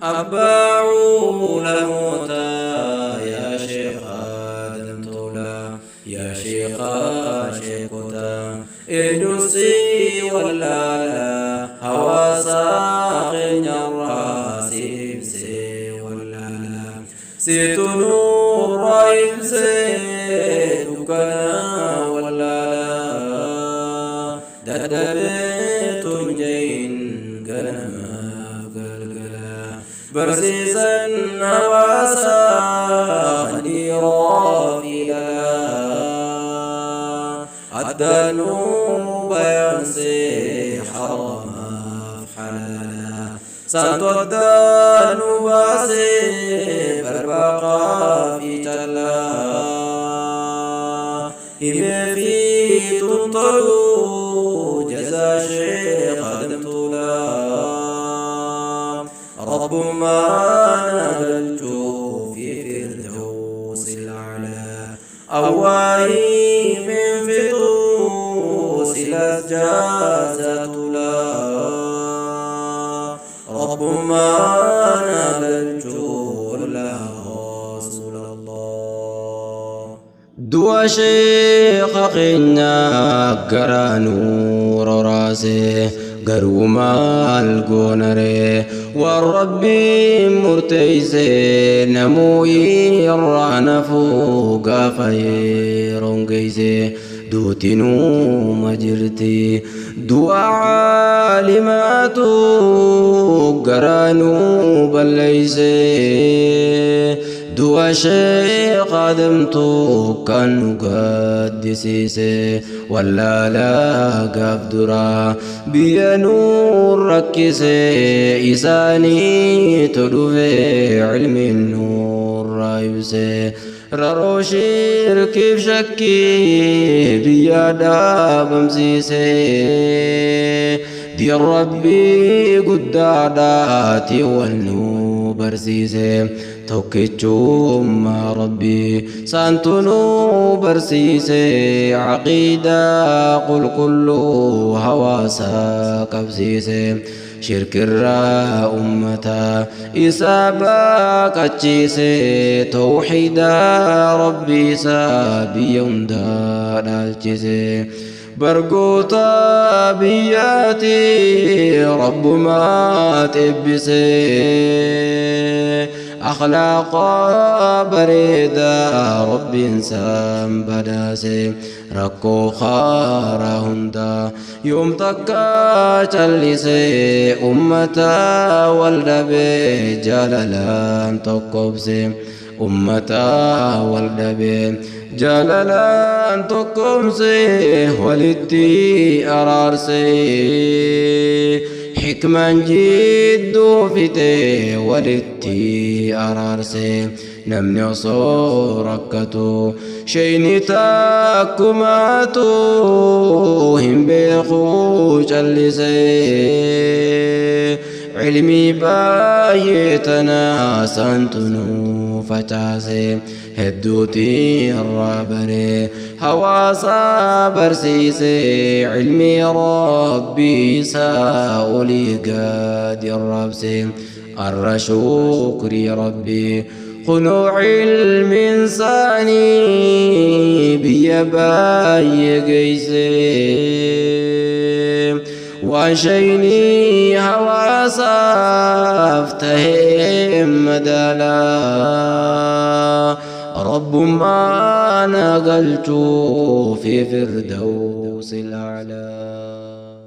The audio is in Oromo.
Abbaa ulamootaa yaa Sheekh Aadam Tolaa, yaa Sheekhaa sheekotaa, eenyuun si wallaalaa? Hawaasaa keenyarraa si ibsee wallaalaa. Situ nurraa ibsee dukkana wallaalaa. Dadhabeetu hin je'in ganamaaf galgala. Barsiisan hawaasaa kan dhiiraa fi dhalaa. Addaan nu bayaansee haramaaf halaalaa. Saantu addaan nu baasee barbaaqaa fi callaa. Himee fiixuun tolu jazaa Sheekh Adam Tuulaa. Rabbummaan galchuu fi firdawsil a'laa. Awwaahii min fixuu silas jaazaa tulaa. Rabbummaan galchuu laa Rasuulallah. Du'a sheekha keenyaa garaa nu roraase, garuu maal goonaree? Waan Rabbiin murteeyse namuu irraa nafuu, gaafa yeroon geeyse duuti nuuma jirti. Du'a caalimaatu garaa nu balleeyse. Du'a Sheekh Adamtu kan nu gaddisiise. Wallaalaa gaaf duraa biyya nu rakkise, isaaniitu dhufe ilmiin nurraa ibse. Raroo shirkiif shakkii biyya dhaabamsiise. Diin Rabbii guddaadhaati wal nu barsiise. Tokkichummaa Rabbii saantu nu barsiise. Aqiidaa qulqulluu hawaasa qabsiise. Shirkirraa ummata isaa baaqachiise. Tawxiidaa Rabbii isaa biyya hundaa dhaalchise. Bargoota biyyaati Rabbumaat eebbise. Akhlaaqa bareedaa Rabbiin isaan badhaase. Rakkoo karaa hundaa yoom takka callise. Ummata wal dhabee jaalalaan tokkobse. Ummata wal dhabee jaalalaan tokkomse, walitti araarse. Hikmaan jidduu fixe, walitti araarse. Namni osoo rakkatu shayni takkumaatu hin beeku callise. Ilmii baay'ee tana saantu nu facaase. Hedduuti irraa bare, hawaasa barsiise. Ilmii Rabbii isaa olii gadi raabse. Arra shukrii Rabbii kunuu ilmiin isaanii biyya baay'ee geeyse. Waan shayni hawaasaaf tahee madaalaa, Rabbummaan galchuu fi firdawsil a'laa.